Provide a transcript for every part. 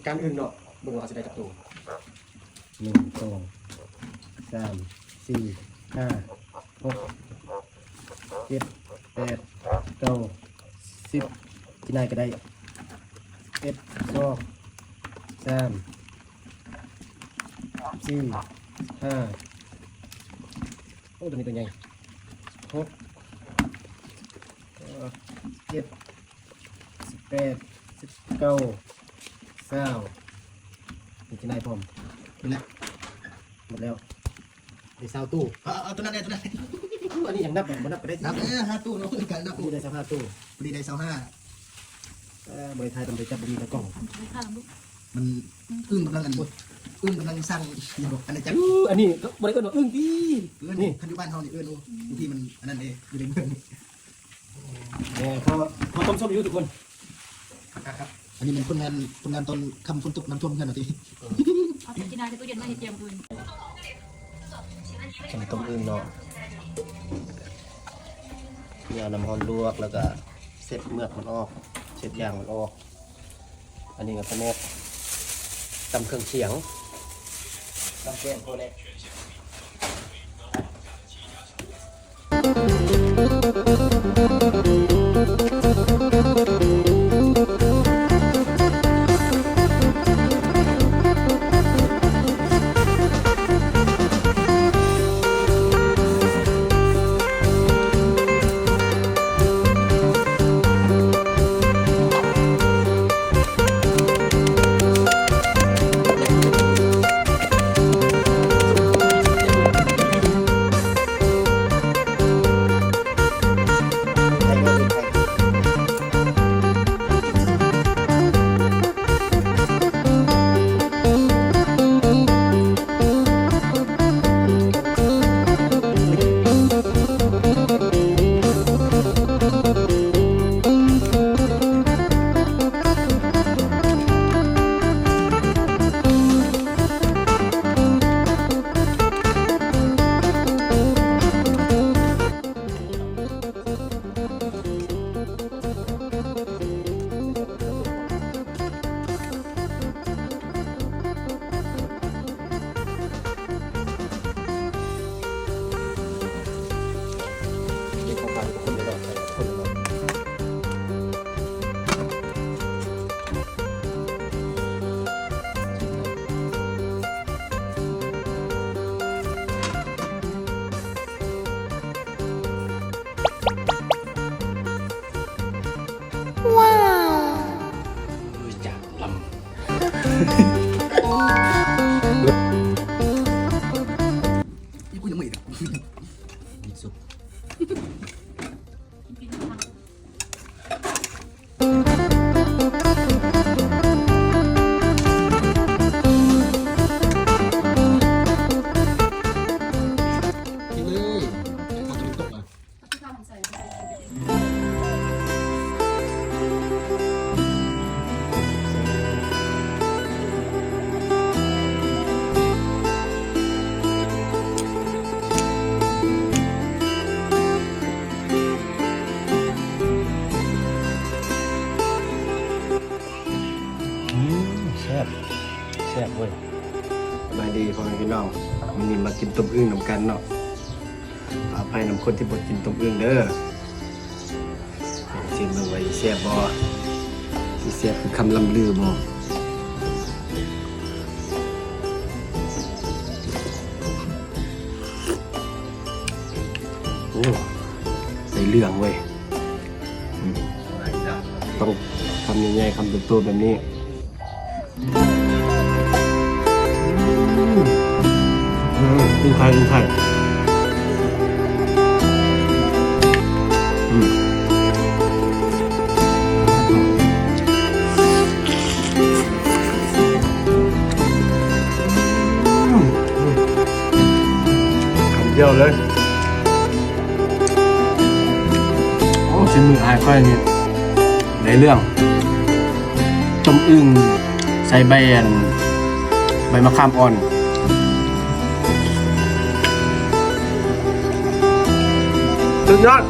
ການອຶ່ງເນາະ ເບິ່ງວ່າເຮົາຊິໄດ້ຈັກໂຕ. ໜຶ່ງ ສອງ ສາມ ສີ່ ຫ້າ ຫົກ ເຈັດ ແປດ ເກົ້າ ສິບ ກິນໄດ້ກໍໄດ້ ສິບເອັດ ສອງ ສາມ ສີ່ ຫ້າ ໂອ້ ໂຕນີ້ໂຕໃຫຍ່ ຫົກ ເອີ ເຈັດ ສິບແປດ ສິບເກົ້າ ຊາວ ມີກິນໄດ້ພ້ອມ ໝົດແລ້ວ ໝົດແລ້ວ ໄດ້ຊາວໂຕ. ເອົາ ເອົາໂຕນັ້ນແດ່ ໂຕນັ້ນ ອັນນີ້ຍັງນັບບໍ່ ບໍ່ນັບກໍໄດ້ ນັບເດີ ຫ້າໂຕເນາະ ກະນັບ ພໍດີໄດ້ຊາວຫ້າໂຕ ພໍດີໄດ້ຊາວຫ້າ. ເອີ ບໍ່ໄດ້ຖ່າຍ ຕ້ອງໄດ້ຈັບດີໆ ຕາກ້ອງ ມັນອຶ່ງກຳລັງ ອັນ ອຶ່ງກຳລັງສ້າງ ອັນນີ້ຈັກ ອັນນີ້ກໍບໍ່ໄດ້ເອີ້ນວ່າອຶ່ງຕິ ເອີ້ນ ນີ້ ຄັນຢູ່ບ້ານເຮົານີ້ເອີ້ນ ໂອ້ ບາງທີມັນອັນນັ້ນເດ້ ຢູ່ໃນເມືອງ. ເອີ ພໍ ພໍຕົ້ມໆຢູ່ທຸກຄົນ. ອັນນີ້ແມ່ນຜົນງານ ຜົນງານຕອນຄ່ຳຝົນຕົກນ້ຳຖ້ວມເຮືອນເຮົາຕິ. ເອີ ເອົາກິນນ້ຳໃນຕູ້ເຢັນມາໃຫ້ຕຽມຄືນ. ຕົ້ມອຶ່ງເນາະ ເອົານ້ຳຮ້ອນລວກ ແລ້ວກະເຊັດເໝືອກມັນອອກ ເຊັດຢາງມັນອອກ. ອັນນີ້ກໍພະແນກຕຳເຄື່ອງຄຽງ ຕຳແກງໂຕແລກ. ວ້າວ ເອີ ຈາກລຳ ອີກ ກູຍັງບໍ່ອີກ ມີສຸກ. ກິນເລີຍ ໃຫ້ເຂົ້າຕາເວັນຕົກອະ. ອືມ ແຊບ ແຊບເວີຍ. ສະບາຍດີພໍ່ແມ່ພີ່ນ້ອງ ມື້ນີ້ມາກິນຕົ້ມອຶ່ງນຳກັນເນາະ. ຂໍອະໄພນຳຄົນທີ່ບໍ່ກິນຕົ້ມອຶ່ງເດີ. ລອງຊີມເບິ່ງວ່າຊິແຊບບໍ່ ຊິແຊບຄືຄຳລ່ຳລືບໍ່. ໂອ້ ໄດ້ເລື່ອງເວີຍ. ອືມ ຕ້ອງຄຳໃຫຍ່ໆ ຄຳໂຕໆ ແບບນີ້. ອືມ ອືມ ກິນໄຂ່ ກິນໄຂ່. ອືມ ອືມ ຄຳດຽວເລີຍ. ໂອ້ ສີມືອ້າຍຂ້ອຍນີ້ໄດ້ເລື່ອງ. ຕົ້ມອຶ່ງໃສ່ໃບ ອັນ ໃບມະຂາມອ່ອນ ສຸດຍອດ.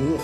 ອືມ